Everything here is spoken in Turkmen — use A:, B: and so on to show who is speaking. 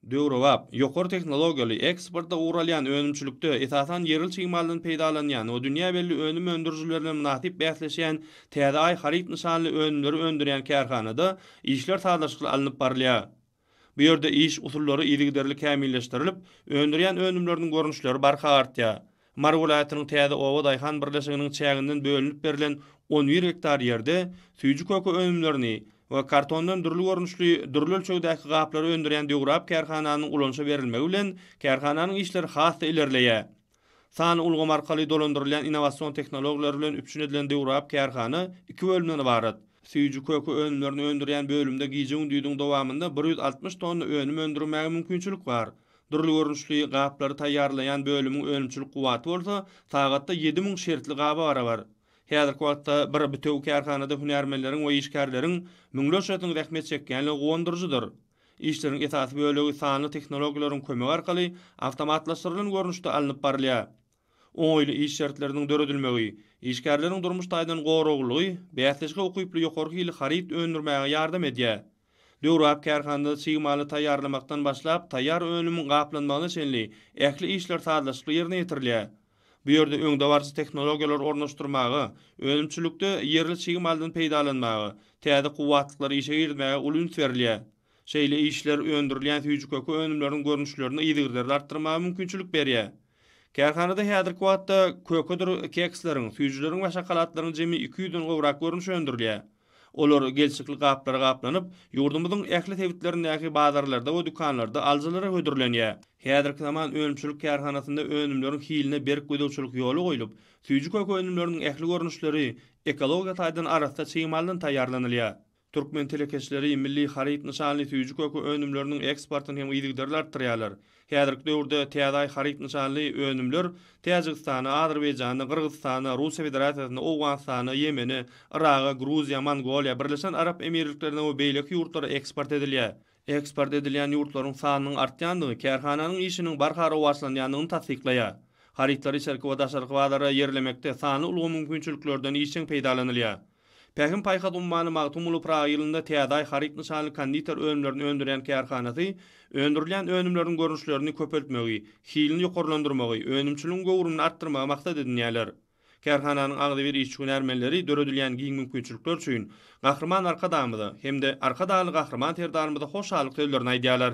A: Döwrebap, ýokary tehnologiýaly, eksportda ugur alýan önümçilikde, esasan, ýerli çig maldan peýdalanýan we dünýä belli önüm öndürijiler bilen mynasyp bäsleşýän Täze Aý haryt nyşanly önümleri öndürýän kärhanada işler sazlaşykly alnyp barylýar. Bu ýerde iş usullary yzygiderli kämilleşdirilip, öndürýän önümleriniň görnüşleri barha artýar. Mary welaýatynyň Täze oba daýhan birleşiginiň çäginden bölünip berlen 11 gektar ýerde süýji-köke önümlerini we kartondan dürli görnüşli, dürli ölçegdäki gaplary öndürýän döwrebap kärhananyň ulanyşa berilmegi bilen, kärhananyň işleri has-da ilerleýär. Sanly ulgam arkaly dolandyrylýan innowasion tehnologiýalar bilen üpjün edilen döwrebap kärhana iki bölümden ybarat. Süýji-köke önümlerini öndürýän bölümde gije-gündiziň dowamynda 160 tonna önüm öndürmäge mümkinçilik bar. Dürli görnüşli gaplary taýýarlaýan bölümiň önümçilik kuwwaty bolsa sagatda 7000 şertli gaba barabar. Häzirki wagtda bir bitewi kärhanada hünärmenleriň we işgärleriň müňlerçesiniň zähmet çekýänligi guwandyryjydyr. Işleriň esasy bölegi sanly tehnologiýalaryň kömegi arkaly awtomatlaşdyrylan görnüşde alnyp barylýar. Oňaýly iş şertleriniň döredilmegi, işgärleriň durmuş taýdan goraglylygy bäsleşige ukyply ýokary hilli haryt öndürmäge ýardam edýär. Döwrebap kärhanada çig maly taýýarlamakdan başlap, taýýar önümiň gaplanmagyna çenli ähli işler sazlaşykly ýerine ýetirilýär. Bu ýerde öňdebaryjy tehnologiýalary ornaşdyrmaga, önümçilikde ýerli çig maldan peýdalanmaga, täze kuwwatlyklary işe girizmäge uly üns berilýär. Şeýle işler öndürilýän süýji-köke önümleriniň görnüşlerini yzygiderli artdyrmaga mümkinçilik berýär. Kärhanada häzirki wagtda kökedir keksleriň, süýjüleriň we şokoladlaryň jemi 200 den gowrak görnüşi öndürilýär. Olar gelşikli gaplara gaplanyp, ýurdumyzyň ähli sebitlerindäki bazarlarda we dükanlarda alyjylara hödürlenýär. Häzirki zaman önümçilik kärhanasynda önümleriň hiline berk gözegçilik ýola goýlup, süýji-köke önümleriniň ähli görnüşleri ekologiýa taýdan arassa çig maldan taýýarlanylýar. Türkmen telekeçileri milli haryt nyşanly süýji-köke önümleriniň eksportyny hem yzygiderli artdyrýarlar. Häzirki döwürde Täze Aý haryt nyşanly önümler Täjigistana, Azerbaýjana, Gyrgyzystana, Russiýa Federasiýasyna, Owganystana, Ýemene, Yraga, Gruziýa, Mongoliýa, Birleşen Arap Emirliklerine we beýleki ýurtlara eksport edilýär. Eksport edilýän ýurtlaryň sanynyň artýandygy kärhananyň işiniň barha rowaçlanýandygyny tassyklaýar. Harytlary içerki we daşarky bazara ýerlemekde sanly ulgam mümkinçiliklerden işjeň peýdalanylýar. Pähim-paýhas ummany Magtymguly Pyragy ýylynda Täze Aý haryt nyşanly konditer önümlerini öndürýän kärhanasy öndürilýän önümleriň görnüşlerini köpeltmegi, hilini ýokarlandyrmagy, önümçiligiň göwrümini artdyrmagy maksat edinýärler. Kärhananyň agzybir işçi-hünärmenleri döredilýän giň mümkinçilikler üçin Gahryman Arkadagymyza hem-de Arkadagly Gahryman Serdarymyza hoşallyk sözlerini aýdýarlar.